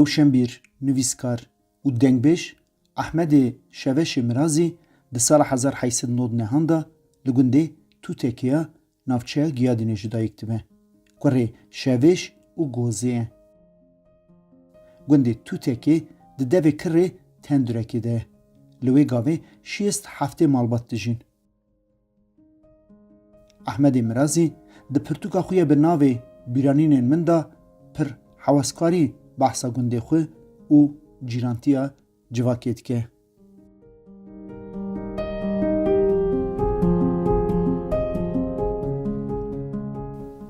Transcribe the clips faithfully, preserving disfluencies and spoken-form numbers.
Rewşenbîr, nivîskar û dengbêj Ehmedê Şeveşê Mirazî di sala hezar heyt sed nod nehan de li gundê Tûtekê ya navçeya Giyadînê ji dayik dibe. Kurê Şevêş û Gozê ye. Gundê Tûtekê di devê Kirê Tendurekê de ye. Li wê gavê şêst heftê malbat dijîn. Ehmedê Mirazî di pirtûka xwe ya bi navê Bîranînên Min de pir heweskarî behsa gundê xwe û cîrantiya civakê dike.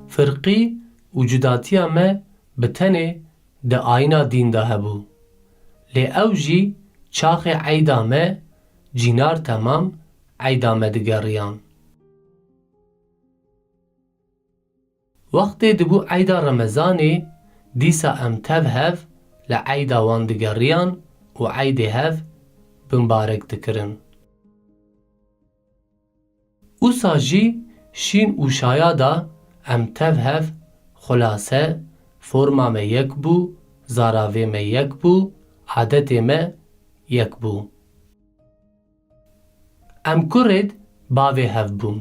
Firqî û cudatiya me bi tenê di ayîna dîn de hebû. Lê ew jî çaxê eyda me cînar temam eyda me digeriyan. Wextê dibû eyda Remezanê, dîsa em tev hev li eyda wan digeriyan û eydê hev bimbarek dikirin. Wisa jî şîn û şaya de em tev hev, xulase, forma me yek bû, zaravê me yek bû, adetê me yek bû. Em kurêd bavê hev bûn.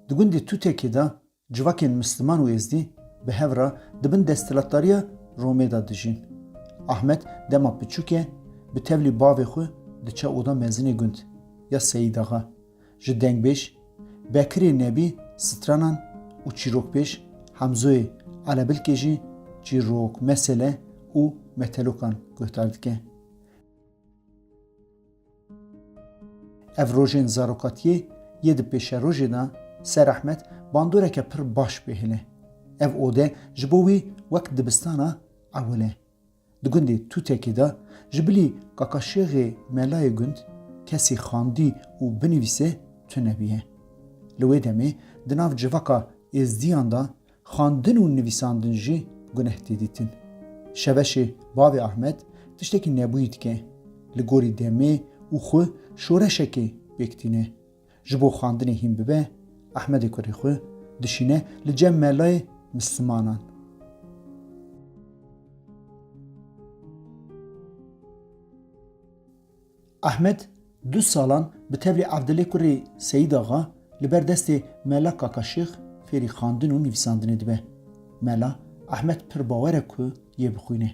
Di gundê Tûtekê de civakên Misliman û Êzdî bi hev re di bin desthilatdariya Romê de dijîn. Ahmed dema piçûk e, bi tevlî bavê xwe diçe oda mezinê gund ya Seyîd Axa. Ji dengbêj, Bekirê Nebî stranan û çîrokbêj Hemzoyê Elebilkê jî çîrok, mesele û metelokan guhdar dike. Ev rojên zarokatiyê yê di pêşerojê de ser Ehmed bandoreke pir baş bêhil e. Ev ode ji bo wî wek dibistana ewil e. Di gundê Tûtekê de ji bilî Kakaşêxê melayê gund kesê xandî û binivîse tune bûye. Li wê demê di nav civaka Êzdiyan de xwendin û nivîsandin jî guneh tê dîtin. Şeveşê bavê Ahmed tiştekî nebûyî dike. Li gorî demê û xwe şoreşekê pêk tîne. Ji bo xwendinê hîn bibe, Ehmedê kurê xwe dişîne li cem melayê Mislimanan. Ehmed du salan bi tevlî Evdilê kurê Seyîd Axa li ber destê Mela Kaka Şêx fêrî xwendin û nivîsandinê dibe. Mela Ehmed pir bawer e ku yê bixwîne.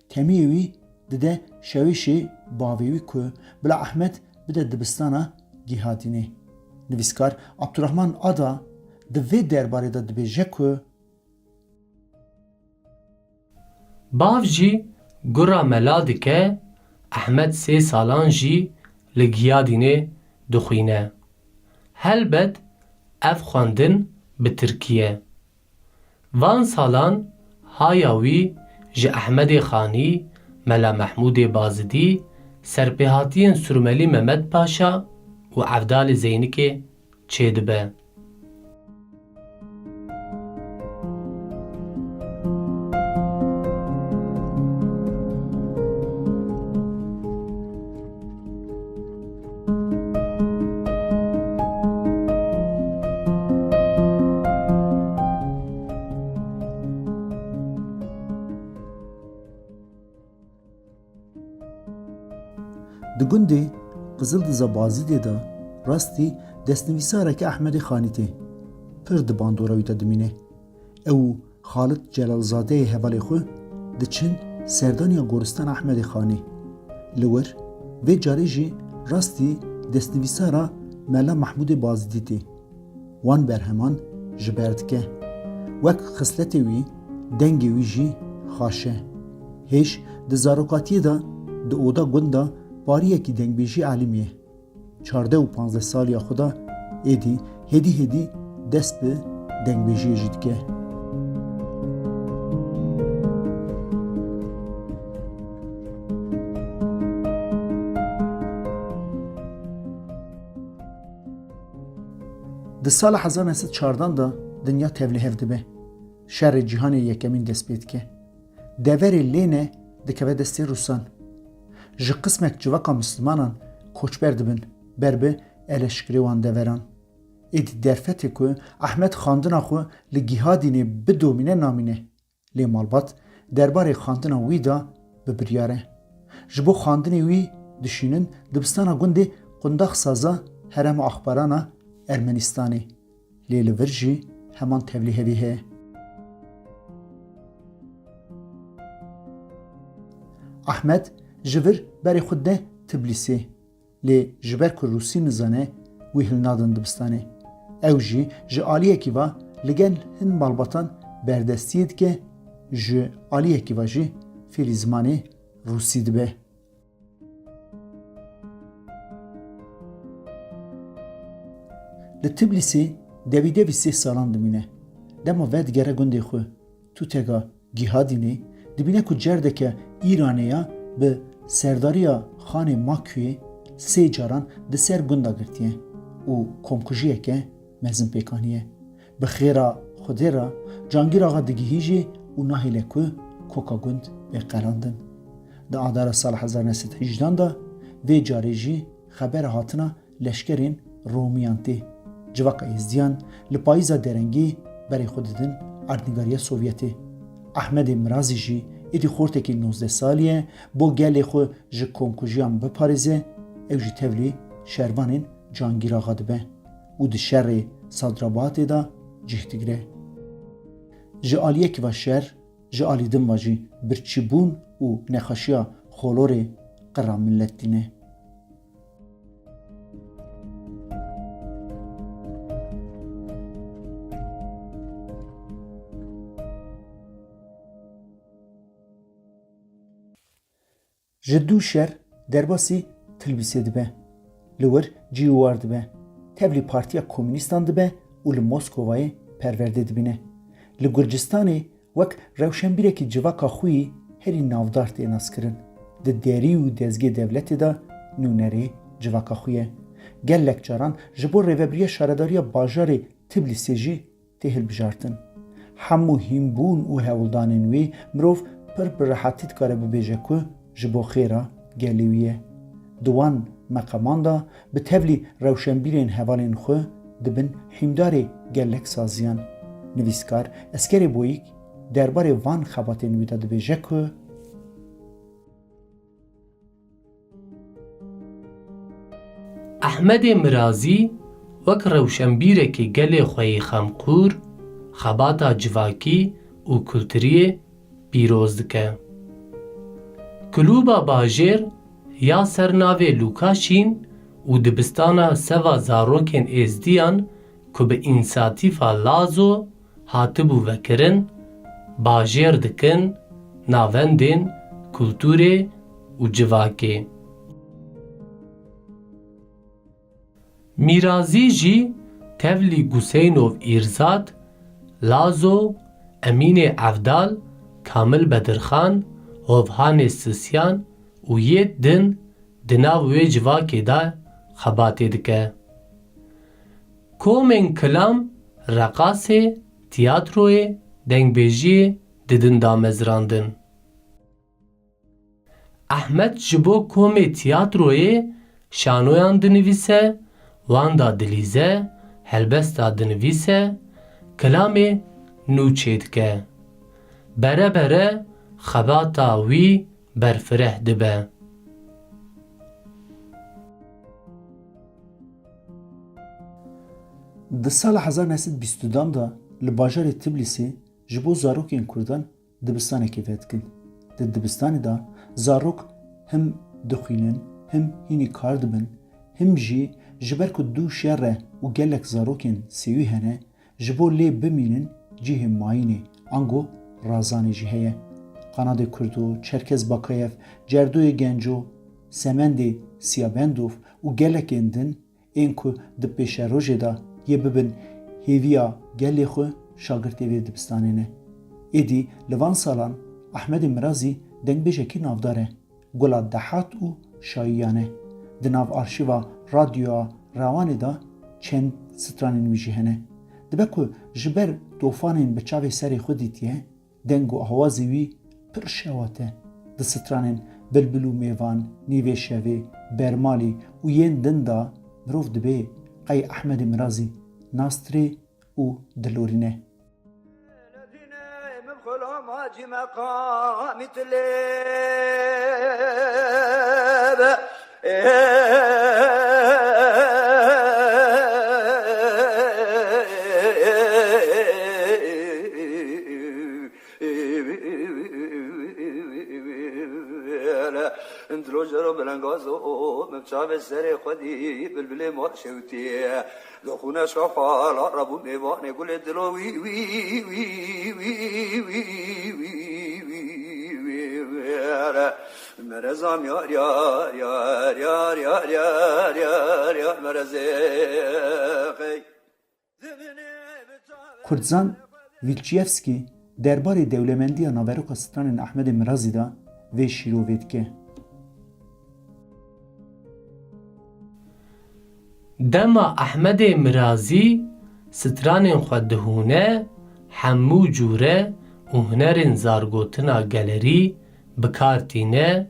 Temiyê wî dide Şewêşê bavê wî ku bila Ehmed bide dibistana Gihadînê. Nivîskar Abdurrahman Ada di vê derbarê de dibêje ku Bav jî gura mela dike, Ehmed sê salan jî li Giyadînê dixwîne. Helbet ev xwendin bi tirkî ye. Van salan haya wî ji Ehmedê Xanî, Mela Mehmûdê Bazidî, serpêhatiyên Surmelî Memed Paşa û Evdalê Zeynikê çêdibe. Di gundê Qizildiza Bazîdê de rastî destnivîsareke Ehmedê Xanî tê. Pir di bandora wî de dimîne. Ew û Xalid Celalzadeyê hevalê xwe diçin serdaniya goristana Ehmedê Xanî. Li wir vê carê jî rastî destnivîsara Mela Mehmûdê Bazîdî tê. Wan berheman ji ber dike. Wek xisletê wî, dengê wî jî xaş e. Hêj di zarokatiyê de di oda gund de pariyekî dengbêjî elimiye. Çardeh û panzdeh saliya xwe de êdî hêdî hêdî dest bi dengbêjiyê jî dike. Di sala hezar neh sed çardan de dinya tevlihev dibe. Şerê Cîhanê Yekemîn dest pê dike. Deverê Lêne dikeve destê Rûsan. Ji qismek civaka Mislimanan koçber dibin ber bi eleşkirê wan deveran. Êdî derfetê ku Ehmed xandina xwe li Gihadînê bidomîne namîne. Lê malbat derbarê xandina wî de bi biryar e. Ji bo xandinê wî dişînin dibistana gundê Qundaxsaza herêma Axparana Ermenistanê. Lê li vir jî heman tevlî hevî heye. Ehmed ji vir berê xwe dide Tiblîsê. Lê ji ber ku rûsî nizane, wî hilnadin dibistanê. Ew jî ji aliyekî ve li gel hin malbatan berdestiyê dike, ji aliyekî ve jî fêrî zimanê rûsî dibe. Li Tiblîsê devî devî sê salan dimîne. Dema vedigere gundê xwe, tûteka Gihadînê, dibîne ku cerdeke Îranê ya bi serdariya Xanê Makuyê sê caran di ser gunda girtiye û komkujiyeke mezin pêk aniye. Bi xêra Xwedê re Cangîr Axa digihîjê û nahêle ku koka gund bê qelandin. Di adara sala hezar neh sed hejdan de vê carê jî xebera hatina leşkerên Romiyan tê. Civaka Êzdiyan li payîza derengî berê xwe didin erdnîgariya Sovyetê. Ehmedê Mirazî jî êdî xortekî nozdeh salî ye, bo gelê xwe ji komkujiyan biparêze, ew jî tevlî şervanên Cangîr Axa dibe û di şerê Sadrabatê de cih digire. Ji aliyekî ve şer, ji alî din ve jî birçîbûn û nexweşiya xolorê qira milet tîne. Ji dû şer derbasî Tilbîsê dibe. Li wir cî û war dibe. Tevlî Partiya Komûnîstan dibe û li Moskovayê perwerdê dibîne. Li Gurcistanê wek rewşenbîrekî civaka xwe yî herî navdar tê naskirin. Di derî û dezgê dewletê de nûnerê civaka xwe ye. Gelek caran ji bo rêvebiriya şaredariya bajarê Tiblîsê jî tê hilbijartin. Hemû hînbûn û hewldanên wî mirov pir bi rehetî dikare bibêje ku ji bo xêra gelê wî ye. Di wan meqaman de bi tevlî rewşenbîrên hevalên xwe dibin hîndarê gelek saziyan. Nivîskar Eskerê Boyîk derbarê van xebatên wî de dibêje ku Ehmedê Mirazî wek rewşenbîrekî gelê xwe yî xemqûr, xebata civakî û kulturiyê pîroz dike. Klûba Bajêr ya ser navê Lûkaşîn û dibistana seva zarokên Êzdiyan ku bi însatîfa Lazo hatibû vekirin, bajêr dikin navendên kulturê û civakê. Mîrazî jî tevlî Guseynov Îrzad, Lazo, Emînê Evdal, Kamil Bedirxan, Hovhanê Sisyan û yêt din di nav wê civakê de xebatê dike. Komên kilam, reqasê, tiyatroyê, dengbêjiyê didin damezrandin. Ehmed ji bo komê tiyatroyê şanoyan dinivîse, wan da dilîze, helbesta dinivîse, kilamê nû çêdike. Bere bere xebata wî berfireh dibe. Di sala hezar neh sed bîst û du de li bajarê Tiblîsê ji bo zarokên Kurdan dibistanekê vedikin. Di dibistanê de zarok him dixwînin, him hînî kar dibin, him jî ji ber ku dû şer e û gelek zarokên sêwî hene, ji bo lê bimînin cihê mayînê, ango razanê jî heye. Qanadê Kurdo, Çerkez Bakayev, Cerdoyê Genco, Semendê Siyabendov û gelekên din ên ku di pêşerojê de yê bibin hêviya gelê xwe, şagirtê vê dibistanê ne. Êdî li van salan Ehmedê Mirazî dengbêjekî navdar e. Gula Dehat û Şayiyan e. Di nav arşîva Radyoya Rewanê de çend stranên wî jî hene. Dibe ku ji ber tofanên bi çavê serê xwe dîtiye, deng û awazê wî pir şewat e. Di stranên Bilbil û mêvan, nîvê şevê, bermalî û yên din de mirov dibê qey Ehmedê Mirazî nastirê û dilorîne. Dilo jero bilengazo, min çavê serê xwedî bilbilê ma şewtî. Doxûne şafala rabû mêvanê gulê dilo wî, wî, wî, wî, wî, wî, wî, wî, wî, wî, wî. Merezam yar, yar, yar, merezê qey. Kurdzan Wilçiyevskî derbarê dewlemendiya naveroka stranên Ehmedê Mirazî de vê şîrovê dike. Dema Ehmedê Mirazî stranên xwe dihûne, hemû cûre û hunerên zargotina gelerî bi kar tîne,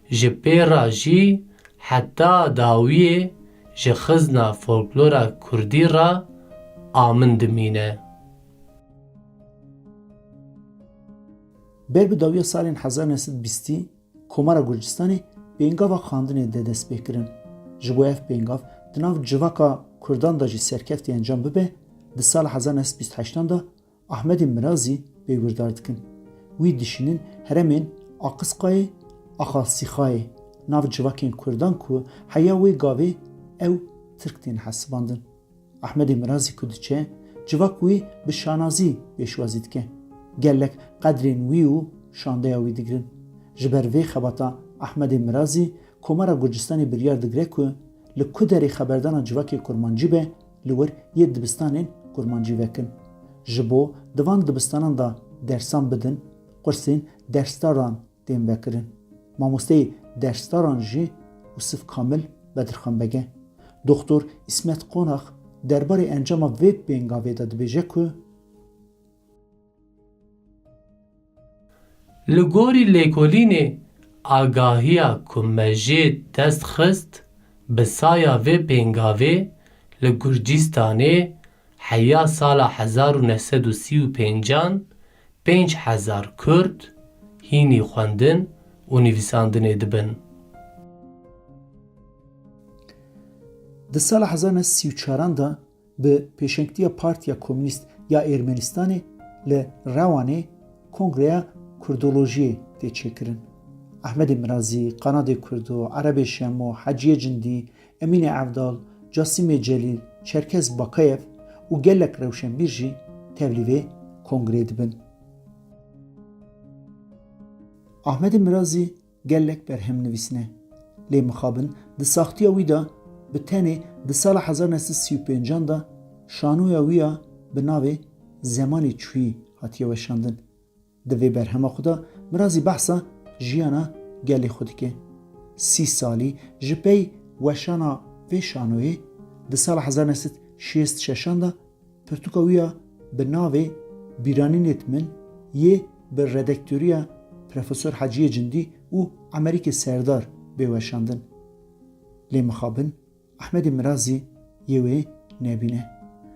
ji pê re jî heta dawiyê ji xizna folklora kurdî re amin dimîne. Ber bi dawiya salên hezar neh sed bîstî Komara Gurcistanê pêngava xwendinê de dest pê kirin. Ji bo ev pêngav di nav civaka kurdan de jî serkeftî encam bibe, di sala hezar neh sed bîst heştan de Ahmedê Mirazî pê guhdar dikin. Wî dişînin herêmên Aqisqayê, Axalsîxayê, nav civakên kurdan ku heya wê gavê ew tirk tên hesibandin. Ahmedê Mirazî ku diçe, civak wî bi şanazî pêşwazî dike. Gelek qedrên wî û şandeya wî digirin. Ji ber vê xebata Ahmedê Mirazî Komara Gurcistanê biryar digire ku li ku derê xeberdana civakê kurmancî be, li wir yê dibistanên kurmancî vekin. Ji bo di van dibistanan de dersan bidin, qursên dersdaran tên vekirin. Mamosteyê dersdaran jî Ûsif Kamil Bedirxan Beg e. Doxtor Îsmet Qonax derbarê encama vê pêngavê de dibêje ku, Li gorî lêkolînê agahiya ku me jê dest xist, bi saya vê pêngavê li Gurcîstanê heya sala hezar û neh sed û sî û pêncan pênc hezar Kurd hînî xwendin û nivîsandinê dibin. Di sala hezar neh sed sî û çaran de bi pêşengtiya Partiya Komûnîst ya Ermenistanê li Rewanê Kongreya Kurdolojiyê tê çêkirin. Ehmedê Mirazî, Qanadê Kurdo, Erebê Şemo, Heciyê Cindî, Emînê Evdal, Casîmê Celîl, Çerkez Bakayev û gelek rewşenbîr jî tevlî vê kongreyê dibin. Ahmedê Mirazî gelek berhem nivîsine. Lê mixabin di saxtiya wî de bi tenê di sala hezar neh sed sî û pêncan de şanoya wî ya bi navê Zemanê Çûyî hatiye weşandin. Di vê berhema xwe de Mirazî behsa jiyana gelê xwe dike. Sî salî ji pey weşana vê şanoyê di sala hezar neh sed şêst şeşan de pirtûka wî ya bi navê Bîranînêt Min yê bi redaktoriya Profesor Heciyê Cindî û Emerîkê Serdar bê weşandin. Lê mixabin Ehmedê Mirazî yê wê nebîne.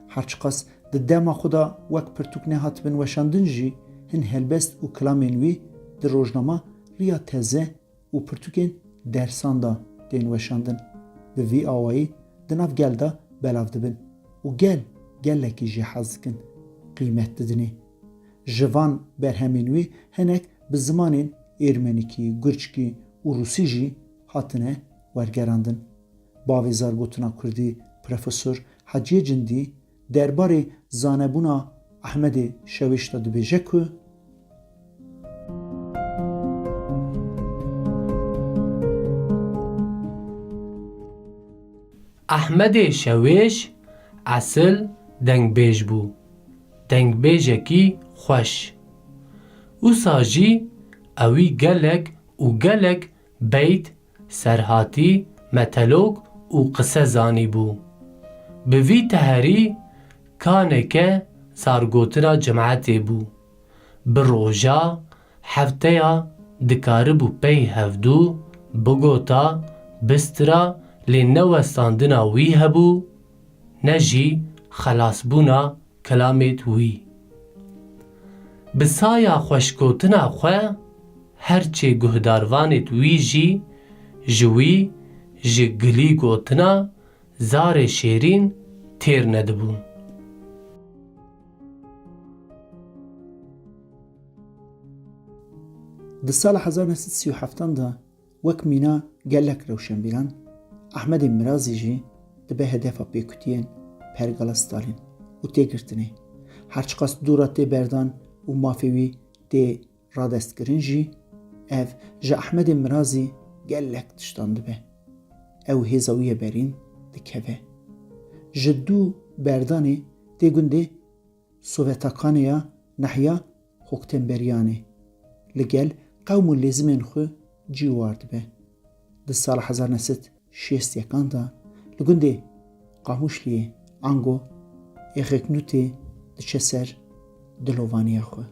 Her çiqas di dema xwe de wek pirtûk nehatibin weşandin jî, hin helbest û kilamên wî di rojnama Riya Teze û pirtûkên dersan de tên weşandin. Bi vî awayî di nav gel de belav dibin û gel gelekî jê hez dikin, qîmet didinê. Ji van berhemên wî hinek bi zimanên êrmenikî, gurçkî û rûsî jî hatine wergerandin. Bavê zargotina kurdî Profesor Heciyê Cindî derbarê zanebûna Ehmedê Şewêş de dibêje ku, Ehmedê Şewêş esil dengbêj bû, dengbêjekî xweş. Wisa jî ewî gelek û gelek beyt, serhatî, metelok û qise zanîbû. Bi vî teherî kaneke zargotina cimetê bû. Bi roja, hefteya, dikaribû pey hevdû bigota, bistira, lê ne westandina wî hebû, ne jî xelasbûna kelamêt wî. Bi saya xweşgotina xwe her çê guhdarvanêt wî jî ji wî ji gilî gotina zarê şêrîn têr nedibûn. Di sala hezar neh sed sî û heftan de wek mîna gelek rewşenbîran, Ehmedê Mirazî jî dibe hedefa pêkutiyên pergala Stalîn û têgirtinê. Her çiqas dûra tê berdan û mafê wî tê radestkirin jî, ev ji Ehmedê Mirazî gelek tiştan dibe. Ew hêza wî ye berîn dikeve. Ji dû berdanê tê gundê Sovetakanê ya nehiya Hoktenberiyanê li gel qewm û lêzimên xwe cî war dibe. Di sala hezar neh sed şêst yekan de li gundê Qamûşliyê ango Êxeknûtê diçe ser dilovaniya xwe.